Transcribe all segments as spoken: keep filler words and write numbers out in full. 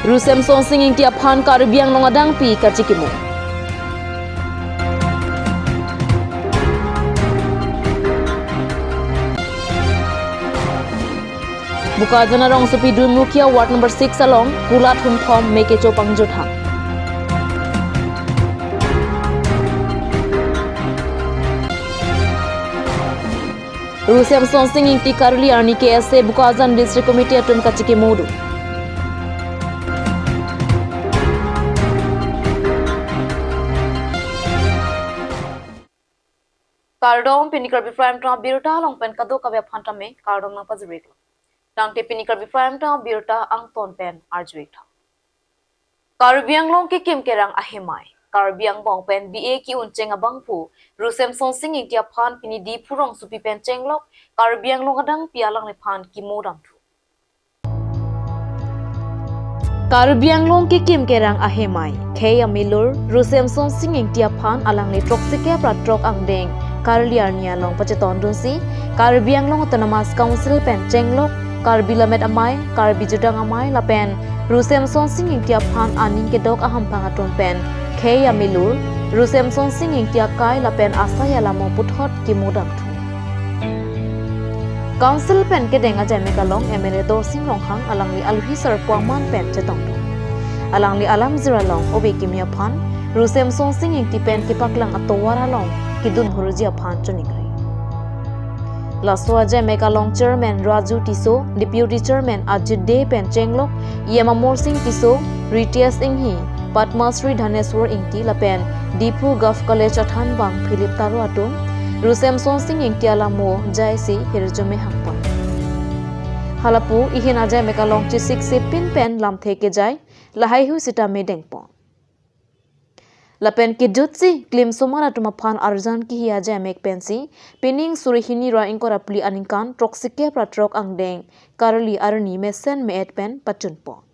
Ru Semsonsing Ingti aphan Karbi Anglong adangpi kachikimo. Bokajan arongsopi Dunmukhia ward number six along kulat humthom me kecho pangjutha. Ru Semsonsing Ingti Karli arni K S A Bokajan District Committee atum kachikimo do. Kardom, pini Karbi Prime Time abirta along pen kadokave aphan tame kardom nangpajirlo. Tangte pini Karbi Prime Time abirta angton pen arju-ik tha. Karbi Anglong kekim kerang ahemai, Karbi angbong pen B A ke-uncheng abangphu Ru Semsonsing Ingti aphan pini Diphu rongsopi pen chenglok Karbi Anglong adangpi alangliphan kimo damthu. Karbi Anglong kekim kerang ahemai, khei amilur, Ru Semsonsing Ingti aphan alangli throksi kep ra throk angdeng Karli arni along pachetondunsi Karbi Anglong Autonomous Council pen chenglok Karbi Lammet Amei, Karbi Judang Amei lapen Ru Semsonsing Ingti aphan aning kedok ahamphang atum pen khei amilur, Ru Semsonsing Ingti akai lapen asai alamo puthot kimo damthu. Council pen kedeng ajaimek along M L A Dorsing Ronghang alangli aluhi sarpo aman pen chetongdun. Alangli alamjir along ove kimi aphan Ru Semsonsing Ingti pen kepaklang atovar along kedun hurji aphan choningri. Laso ajaimek along Chairman Raju Tisso, Deputy Chairman Ajit Dey pen chenglok E M Amarsing Tisso, Ritesh Enghi, Padma Shri Dhaneswar Ingti lapen Diphu Govt College athanbang Philip Taro atum Ru Semsonsing Ingti alamo jaisi hirjume hangpon. Halapu ihin ajaimek along chesik sepin pen lamthe kejai lahaihui sitame dengpon. Lapen kejutsi klimsomar atum aphan arjan kihi ajaimek pensi pining suri hini ra ingkoi ra phli aningkan throksi kep ra throk angdeng Karli arni mesen me-et pen pachunpon.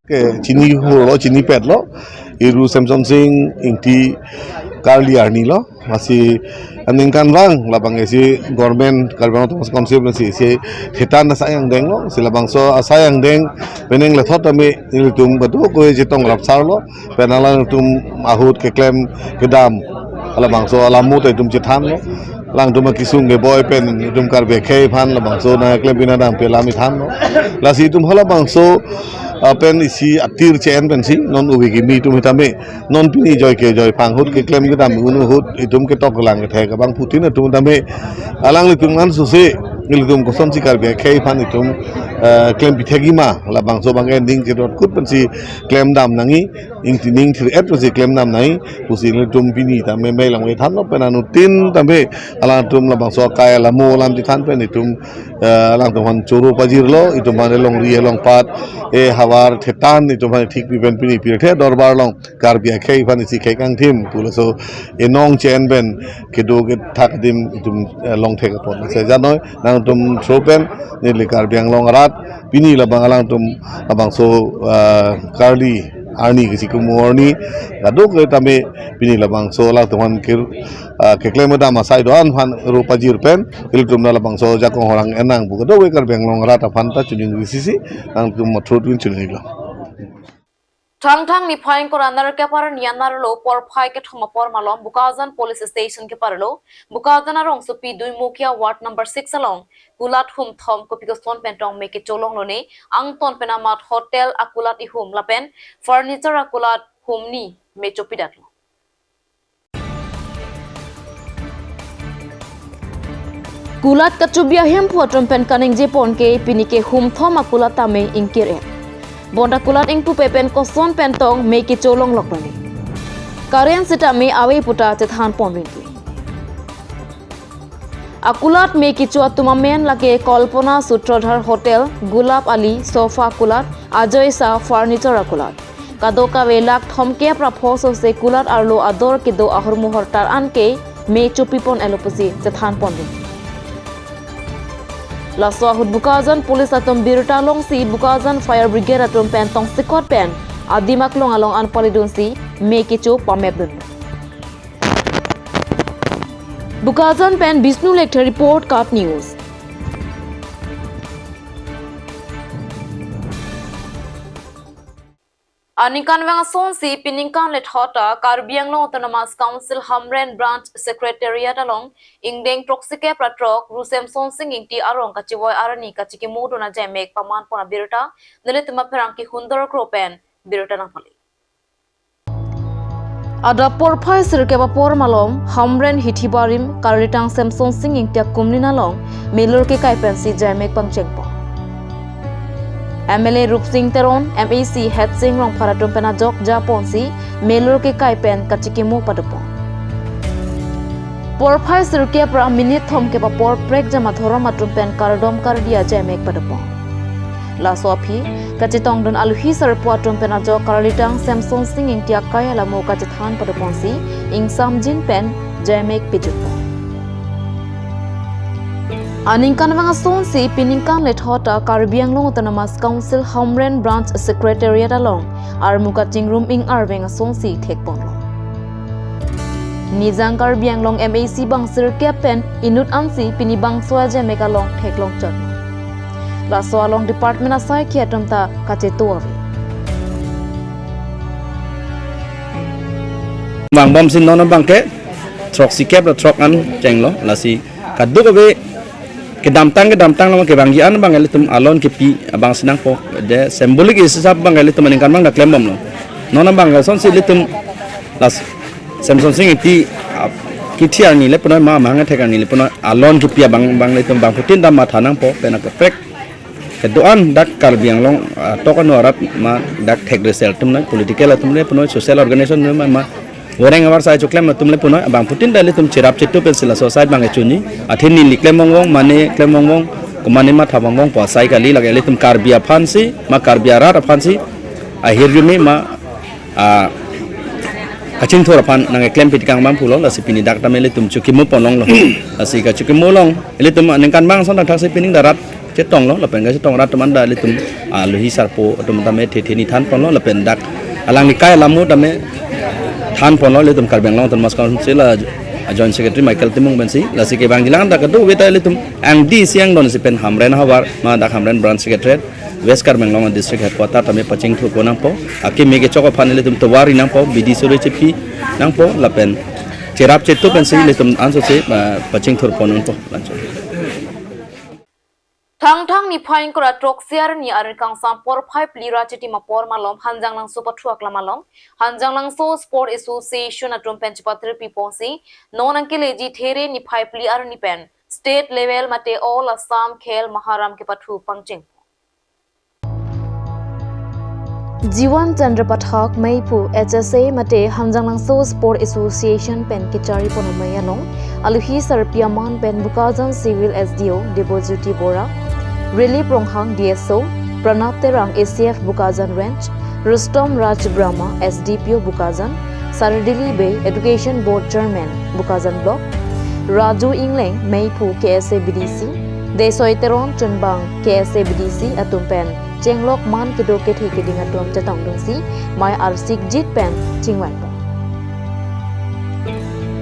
Ke chini hurlo, chinipetlo, Ru Semsonsing Ingti Karli arni lo, masi aningkanvang labang isi government Karbi Anglong Autonomous Council pensi isi thetan asai angdenglo, si labangso asai angdeng penang lethot tame ilitum badu ko chetong rapsarlo, pen alangtum ahut keklem kedam, labangso alamo ta itum chethanlo. Alangtum akesung keboi pen itum Karbi akhei aphan labangso nangklem pina dampi alam ithanlo. Lasi itum halabangso, ah, pen isi atir che-en pensi non ove kimi atum hitame non pini joi ke joi panghut keklem kedam un ahut itum ketok lang kethek abangphutin atum tame alanglitum ansose ilitum kosonsi Karbi akhei aphan itum, eh, klem pithekji ma labangso abang ending chedot kut pensi klem dam nangji, ingti ning thir-et pensi klem dam nangji pusi ilitum pini tame mei lang thanlo pen anuttin tame alangtum labangso akai alamo alam chethan pen itum, eh, alangtum aphan choro pajirlo, itum aphan longri longpat, eh, havar thetan itum aphan thikpi pen pini pirthe dorbar along Karbi akhei aphan isi khei kangthim pu laso enong che-en pen kedo kethak adim itum, eh, longthek apot. Lasi janoi nangtum so pen neli Karbi Anglong arat pini labang alangtum labangso, eh, Karli arni kachikimo arni kadokave tame pini labangso alangtum aphan kir, ah, keklem kedam asai do-an aphan ro pajir pen ilitum labangso jakong horang enang pu kadokave Karbi Anglong arat aphan ta choningri sisi nangtum mathro tun choningri lo. Thangthang niphai ingkoi ra nerkep arni anerlo porphai kethom apor malom Bokajan Police Station keparlo, Bokajan arongsopi Dunmukhia ward number six along kulat humthom kopi koson pen tong me kecho longlone, angton pen amat hotel akulat ihum lapen furniture akulat humni me chopidatlo. Kulat kachobi ahemphu atum pen kaningjepon ke pini ke humthom akulat tame ingkir-et. Bonta kulat ingpupe pen koson pen tong me kecho longlok done. Current sitame ave puta chethanpon rinti. Akulat me kecho atum amen lake Kalpana Sutradhar Hotel, Gulab Ali, Sofa Akulat, Ajoy Shah Furniture Akulat. Kadokave lakh thomkep ra pho sose kulat arlo ador kedo ahormu hortar anke me chopipon-etlo pusi chethanpon dun. Laso ahut Bokajan Police atum birta longsi Bokajan Fire Brigade atum pen tongsekot pen adim aklong along an palidunsi me kecho pamep dun. Bokajan pen Bishnu Lekthe report, KAT News. Aningkanvang asonsi piningkan lethot ta Karbi Anglong Autonomous Council Hamren Branch Secretariat along ingdeng throksikep ra throk Ru Semsonsing Ingti arong kachevoi arni kachikimo dun ajaimek pamanpon abirta nelitum apherangke Hundor Kro pen birta nangpale. Adap porphai sirkep apor malom Hamren hithi barim karlitang Semsonsing Ingti akumlin along melur kekai pensi jaimek pangchengpon. M L A Rupsing Teron, M A C Headsing Rongphar atum pen ajok japonsi melur kekai pen kachikimo padopon. Porphai sirkep ra minute thomkep apor prekjam adhorom atum pen kardom kardi ajaimek padopon. Laso aphi kachetongdun aluhi sarpo atum pen ajok karlitang Semsonsing Ingti akai alamo kachethan padoponsi ingsamjin pen jaimek pejutpon. Aningkanvang asonsi piningkan lethot ta Karbi Anglong Autonomous Council Hamren Branch Secretariat along armu kachingrum ing arveng asonsi thekponlo. Nijang Karbi Anglong M A C bang sirkep pen inut ansi pini bangso ajaimek along theklongchot. Laso along department asaikhi atum ta kacheto ave. Vangbomsi non abangke throksikep ra throk an chenglo, lasi kadokave kedamtang kedamtang lo kevangji an abang ilitum alon kepi abangsi nangpo, de symbolic hisap abang ilitum aningkanvang ta klembomlo. Non abang asonsi ilitum lasi Semsonsing Ingti, ah, kithi arni le punoi ma mahang thek arni le punoi alon kepi abang abang ilitum bangphutin ta matha nangpo, pen akaprek kedo-an dak Karbi Anglong, ah, tok ano arat ma dak thek resel atum nang political atum le punoi social organization atum ma, ma goreng avar sai choklem atum le punoi abangphutin ta ilitum cherap chetup pensi laso asai abang kechunji, athe neli klem vongvong, mane klem vongvong, komane matha vongvong pu asai kali, lake ilitum Karbi aphansi ma Karbi arat aphansi ahirjume ma, ah, kachingthur aphan nangkeklem pitikang bang pulo, lasi pini dak tame ilitum chokimo ponlonglo. Lasi kachokimo along ilitum aningkanvang ason thakthaksi pining ta rat chetonglo, lapen kachetong rat atum an ta ilitum, ah, aluhi sarpo atum tame thethe ni thanponlo, lapen dak alangli kai alamo tame thanponlo, ilitum Karbi Anglong Autonomous Council a, a Joint Secretary Michael Timung pensi, lasi kevangji lang ta kadokave ta ilitum angdengsi angdonsi pen Hamren ahavar ma dak Hamren Branch Secretariat West Karbi Anglong District Headquarter tame pachingthurpon nangpo, akeme kechok aphan ilitum tovar ri nangpo, bidi suri chepi nangpo, lapen cherap chetup pensi ilitum ansose, ah, pachingthurpon nangpo. Thangthang niphai ingkoi ra throksi arni arni kangsam porphai phli ra chitim apor malom Hanjanglangso pathu aklam along Hanjanglangso Sport Association atum pen chepatir piponsi non nangkeleji there niphai phli arni pen state level mate All Assam Khel Maharam kepathu pangcheng. Jiwan Chandra Pathak meiphu H S A mate Hanjanglangso Sport Association pen kecharipon amei along aluhi sarpi aman pen Bokajan Civil S D O Debojyoti Bora, Rilip Ronghang D S O, Pranab Terang A C F Bokajan Range, Rustom Raj Brahma S D P O Bokajan, Saradili Bey Education Board Chairman Bokajan Block, Raju Ingleng meiphu K S A B D C, Desoi Teron chunbang K S A B D C atum pen chenglok man kedo kethe keding atum chetongdunsi mei arsikjit pen chingvaipo.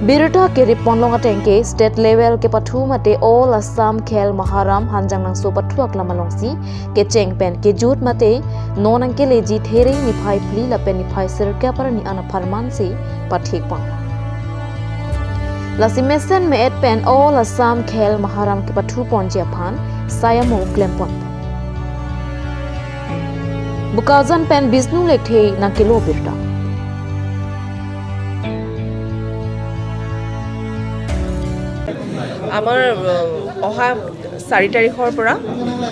Birta keripponlong atengke state level kepathu mate All Assam Khel Maharam Hanjanglangso pathu aklam alongsi kecheng pen kejut mate non nangkeleji there niphai phli lapen niphai sirkep arni an apharmansi pathikpon. Lasi mesen me-et pen All Assam Khel Maharam kepathuponji aphan sai amo klempon. Bokajan pen Bishnu Lekthe nangkelo birta. আমাৰ, আহ, অহা চাৰি তাৰিখৰ পৰা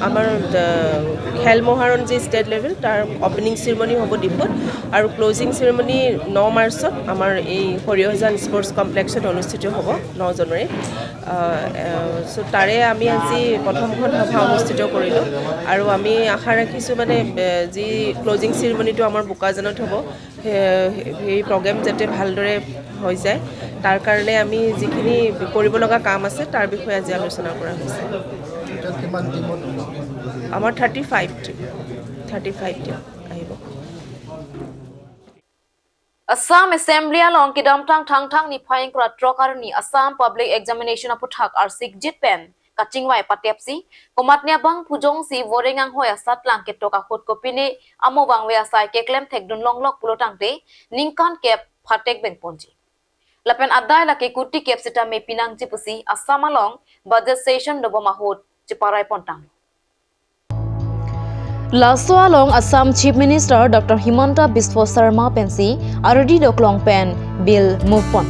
আমাৰ, আহ, খেল মহাৰণ যি state level, তাৰ opening ceremony হ'ব ডিফুত আৰু ক্লজিং চেৰিমনী ন মাৰ্চত আমাৰ এই সৰিয়হজান স্পৰ্টছ কমপ্লেক্সত অনুষ্ঠিত হ'ব ন জানুৱাৰীত। আহ, আহ, চ' তাৰে আমি আজি প্ৰথমখন সভা অনুষ্ঠিত কৰিলোঁ আৰু আমি আশা ৰাখিছোঁ মানে, আহ, যি ক্লজিং চেৰিমনীটো আমাৰ বোকাজানত হ'ব, সেই, সেই প্ৰগ্ৰেম যাতে ভালদৰে হৈ যায়, তাৰ কাৰণে আমি যিখিনি কৰিব লগা কাম আছে, তাৰ বিষয়ে আজি আলোচনা কৰা হৈছে। টোটেল কিমান টিমত? আমাৰ thirty five team, thirty five team আহিব। Assam Assembly along kedamtang Thangthang niphai ingkoi ra throk arni Assam Public Examination aphuthak arsikjit pen kachingvai patepsi, komatne abangphu jongsi voreng anghoi asatlang ketok ahut kopine amo vangve asai keklem thekdun longlok pulo tangte ningkan kep phatek bengponji. Lapen adai lake kuti kep sitame pinangji pusi Assam along budget session dobom ahut cheparai pontang. Laso along Assam Chief Minister Doctor Himanta Biswa Sarma pensi ardi doklong pen bill move pon.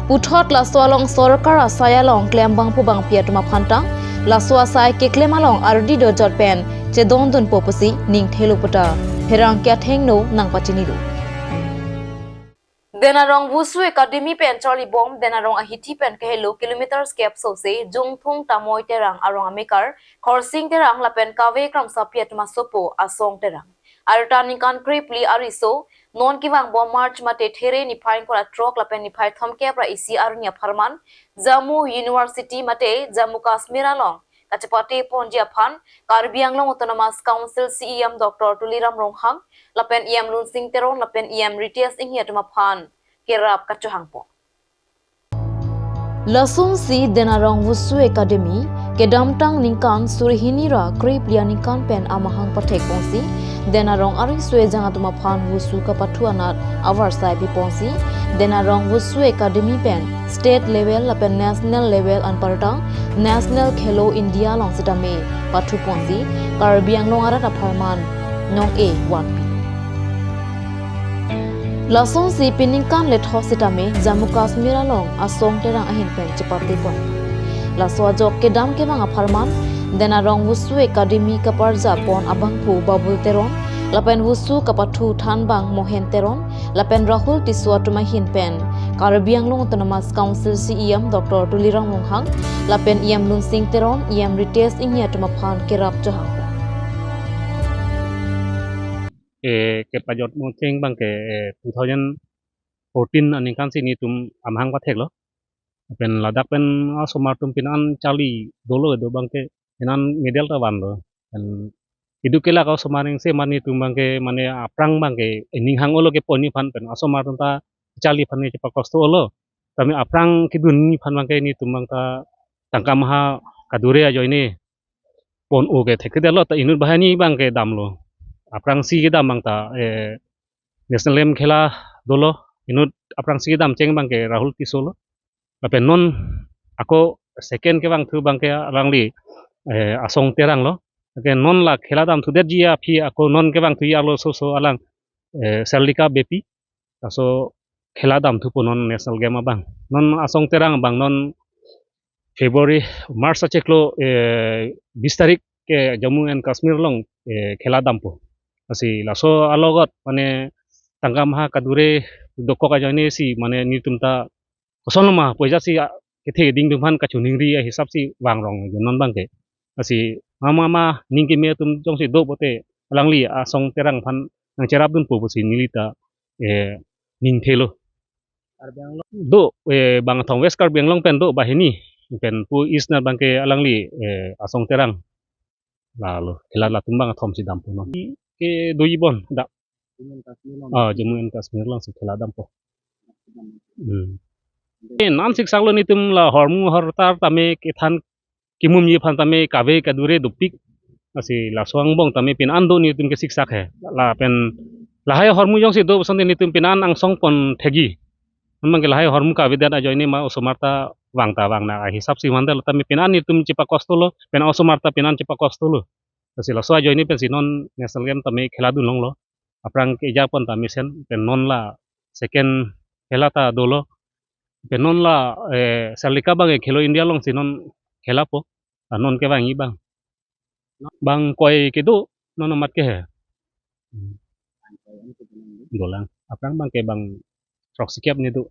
Puthot laso along sorkar asai along klem bangphu bangpi atum aphantang laso asai keklem along ardi dojot pen chedondunpo pusi ningthelo puta pherangke athengno nangpachinilo. Denarong Wushu Academy pen charlibom Denarong ahithi pen kehelo kilometers kep sose Jungthung Tamoi Terang arong amekar Khorsing Terang lapen kave kramsapi atum asopo Asong Terang. Arta ningkan krephli ariso non kevangbom March mate there niphai ingkoi ra throk lapen niphai thomkep ra isi arni apharman Jammu University mate Jammu Kashmir along kachepate ponji aphan Karbi Anglong Autonomous Council C E M Doctor Tuliram Ronghang lapen E M Lunsing Teron lapen E M Ritesh Enghi atum aphan kerap kachohangpo. Lasonsi Denarong Wushu Academy kedamtang ningkan suri hini ra krephli aningkan pen amahang pathekponsi Denarong ariso ejang atum aphan Wushu kapathu anat avarsai piponsi Denarong Wushu Academy pen state level lapen national level anparta National Khelo India along sitame pathuponsi Karbi Anglong arat apharman nong-e vanpi. Lasonsi peningkan lethok sitame Jammu Kashmir along Asong Terang ahin pen chepatepon. Laso ajok kedam kevang apharman Denarong Wushu Academy kaparjapon abangphu Babul Teron lapen Wushu kapathu thanbang Mohen Teron lapen Rahul Tisso atum ahin pen Karbi Anglong Autonomous Council C E M Doctor Tuliram Ronghang lapen E M Lunsing Teron, E M Ritesh Enghi atum aphan kerap chohangpo. Eh, kepajotmo cheng abangke, eh, two thousand fourteen aningkan si netum amahang patheklo. Pen ladak pen asomar atum pinan charli dolo, do abangke pinan medal ta vanlo. Pen idu kelak asomar ingse mane netum abangke mane aphrang abangke ening hang-olo kepon aphan pen asomar atum ta charli aphan chepakosto-olo. Tame aphrang kedun aphan abangke netum abang ta tangka maha kadure ajoine pon-o ke thekthedetlo ta inut banghini abangke damlo. Aphrangsi kedam abang ta, eh, National Game khela dolo, inut aphrangsi kedam cheng abangke Rahul Tisso lo. Lapen non ako second kevangthu abangke alangli, eh, Asong Terang lo. Ke non la khela damthudetji aphi ako non kevangthu arloso alang, eh, Sarlika Beypi. Laso khela damthupo non National Game abang. Non Asong Terang abang non February, March achiklo, eh, bis tarik ke Jammu and Kashmir along, eh, khela dampo. Lasi laso alogot mane tangka maha kadure dokok ajoine si mane netum ta kosonloma poisa si, ah, kethe ding atum aphan kachiningri ahisap si vangrong non abangke. Lasi mama ma ning keme atum jongsi do pote alangli Asong Terang aphan nangcherapdunpo pusi neli ta, eh, ningthelo. Do, eh, bangkethom West Karbi Anglong pen do banghini pen pu East na abangke alangli, eh, Asong Terang. Lalo khela latum bangkethom si dampo non. Ke doji bon da. Ah, Jammu and Kashmir alongsi khela dampo. Hmm. Eh, non siksaklo netum la hormu hortar tame kethan kimumji aphan tame kave kadure dopik. Lasi laso angbong tame pinan do netum ke siksak he. Lapen lahai ahormu jongsi do asonte netum pinan angsong pon thekji. Non abangke lahai ahormu kavedet ajoine ma osomar ta vang ta vang na ahisap si mandal tame pinan netum chepakostolo, pen osomar ta pinan chepakostolo. Lasi laso ajoine pensi non National Game tame khela dun longlo. Aphrang kejapon ta mesen pen non la second khela ta dolo. Pen non la, eh, Sarlika abangke Khelo India alongsi non khelapo. Anon kevangji abang. Bang ingkoi kedo, non amat ke he. Dolang. Aphrang abang ke bang throksikep ni do.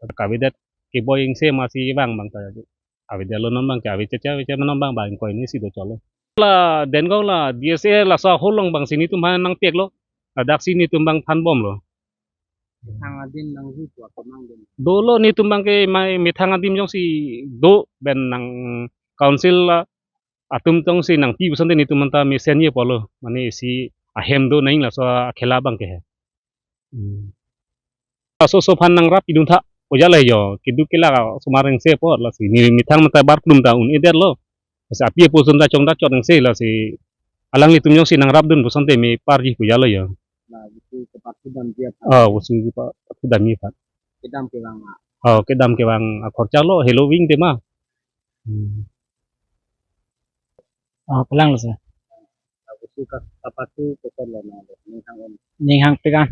Kavedet keboi ingse masi vang abang ta do. Avedetlo non abang ke, ave cheche, ave cheche non abang, bang ingkoi ni si do cholo. La Dengong la D S A laso ahut along bang si netum aphan nangpeklo. Ladak si netum abang thanbomlo. Methang adim nangji pu akemang adim. Dolo netum abang ke mai methang adim jongsi do pen nang council la atum jongsi nangpi puson te netum anta mesenji apotlo. Mane si ahem do nang laso akhela abang ke he. Hmm. Laso aso aphan nangrap idun tha. Ojala yo, keduk kelak osomar ingse apot lasi. Ne methang mata bar klum ta un-edetlo. Lasi api apo ason ta chongdak chot ingse lasi. Alanglitum jongsi nangrapdun puson te meparji pu ojala yo. Na, busu kepathu damji aphan. Ah, busu kepathu damji aphan. Kedam kevang a. Oh, kedam kevang akhorcha lo, helo ving tema. Hmm. Ah, pelanglo sir. Busu ka-, kapathu koson lo nanglo, ning hang on. Ning hang pegang.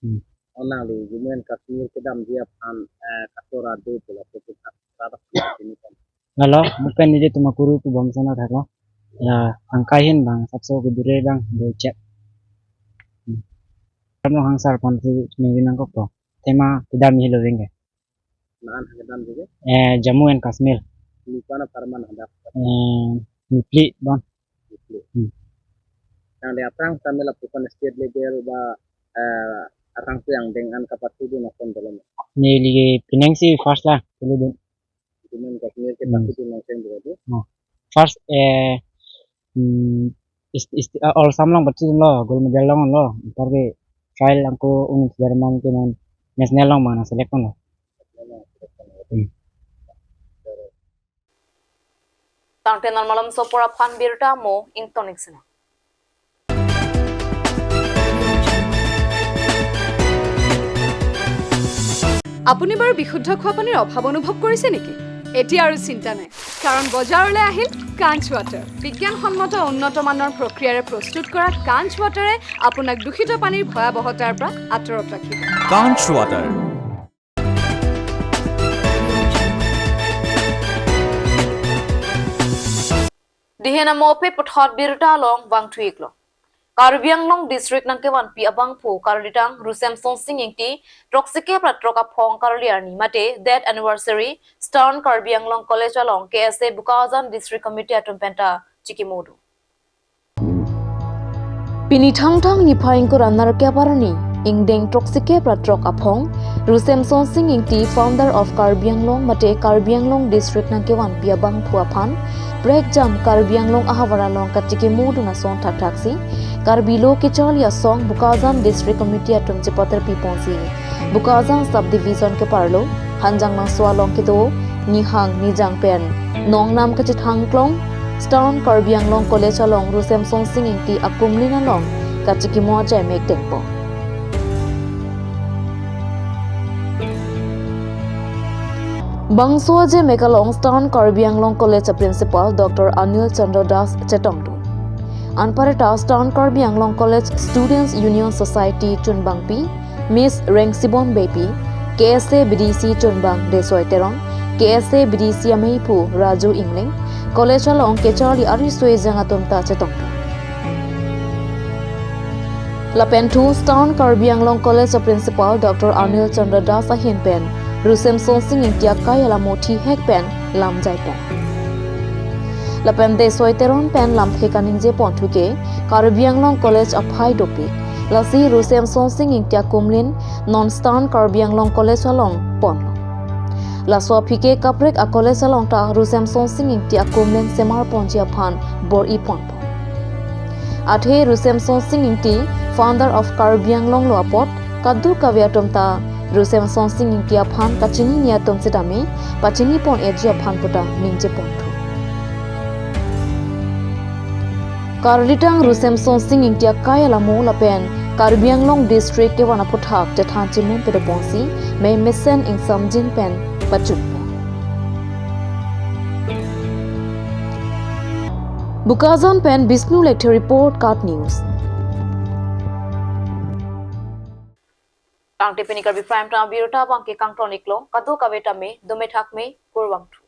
Hmm. Oh, nangli Jammu and Kashmir kedamji aphan, eh, kachora do pu lapu pu kha-, kha-, kha-, ini kan. Lalo, mo pen nelitum akuru pu bom sana thaklo. Ya, angkai ahin abang, sapso kedure abang, do chet. Hmm. Kamu hangsar pon si ningri nangkok to. Tema kedam helo ving ke. Nang kedam juga? Eh, Jammu and Kashmir. Lupa na parman hadak. Eh, Nipli, bang. Nipli. Hmm. Nangli aphrang kami lapukan state level ba, eh, arang tu yang dengan kapathu do nakon dalam. Neli pining si first la, pele do. Jammu and Kashmir ke Hmm. pathu do nang seng juga tu. Oh. First, eh, hmm, ist, ist, uh, all Assam along patudunlo, gold medal longlo, anparke trial angko un German ke non national along mana select lo. Hmm. Tangte non malomso apor aphan birta mo ingtonik sena. আপুনি বাৰু বিশুদ্ধ খোৱা পানীৰ অভাৱ অনুভৱ কৰিছে নেকি? এতিয়া আৰু চিন্তা নাই, কাৰণ বজাৰলৈ আহিল কাঞ্চ ৱাটাৰ। বিজ্ঞানসন্মত উন্নত মানৰ প্ৰক্ৰিয়াৰে প্ৰস্তুত কৰা কাঞ্চ ৱাটাৰে আপোনাক দূষিত পানীৰ ভয়াৱহতাৰ পৰা আঁতৰত ৰাখিব। Kanch Water. Dihen amo aphi puthot birta along vangthu-iklo. Karbi Anglong District nangkevanpi abangphu karlitang Rusem Sonsing Ingti, throksi kep ra throk aphong karli arni mate death anniversary Stern Karbi Anglong College along K S A Bokajan District Committee atum penta chikimo do. Pini Thangthang niphai ingkoi ra nerkep arni, ingdeng throksi kep ra throk aphong, Rusem Sonsing Ingti, founder of Karbi Anglong mate Karbi Anglong District nangkevanpi abangphu aphan, prekjam Karbi Anglong ahavar along kachikimo dun ason thakthaksi, Karbi Lo Kecharli Asong Bokajan District Committee atum chepaterpi ponsi, Bokajan Subdivision keparlo, Hanjanglangso along kedo, Nihang Nijang pen nongnam kachethang klong, Stern Karbi Anglong College along Rusem Sonsing Ingti akumlin along kachikimo ajaimek dengpo. Bangso ajaimek along Stern Karbi Anglong College a Principal Doctor Anil Chandra Das chetongdun. Anparta Stern Karbi Anglong College Students Union Society chunbangpi, Miss Rengsibon Beypi, K S A B D C chunbang Desoi Teron, K S A B D C ameiphu Raju Ingleng, college along kecharli ariso ejang atum ta chetongdun. Lapen thu Stern Karbi Anglong College a Principal Doctor Anil Chandra Das ahin pen Rusem Sonsing Ingti akai alamo thihek pen lam jaipon. Lapen Desoi Teron pen lamthe kaningje ponthu ke Karbi Anglong College aphai dopik. Lasi Rusem Sonsing Ingti akumlin non Stern Karbi Anglong College along ponlo. Laso aphi ke kaprek a college along ta Rusem Sonsing Ingti akumlin semar ponji aphan bor-i ponpo. Athe Rusem Sonsing Ingti, founder of Karbi Anglong lo apot, kadokave atum ta Rusem Sonsing Ingti aphan kachinine atum sitame pachini pon-eji aphan puta ningje ponthu. Karlitang Rusem Sonsing Ingti akai alamo lapen Karbi Anglong District kevan aphuthak chethan chimun pedoponsi mei mesen ingsamjin pen pachunpo. Bokajan pen Bishnu Lekthe report, KAT News. Tangte pini Karbi Prime Time abirta abangke kangton-iklo, kadokave tame dome thakme, kurvangthu.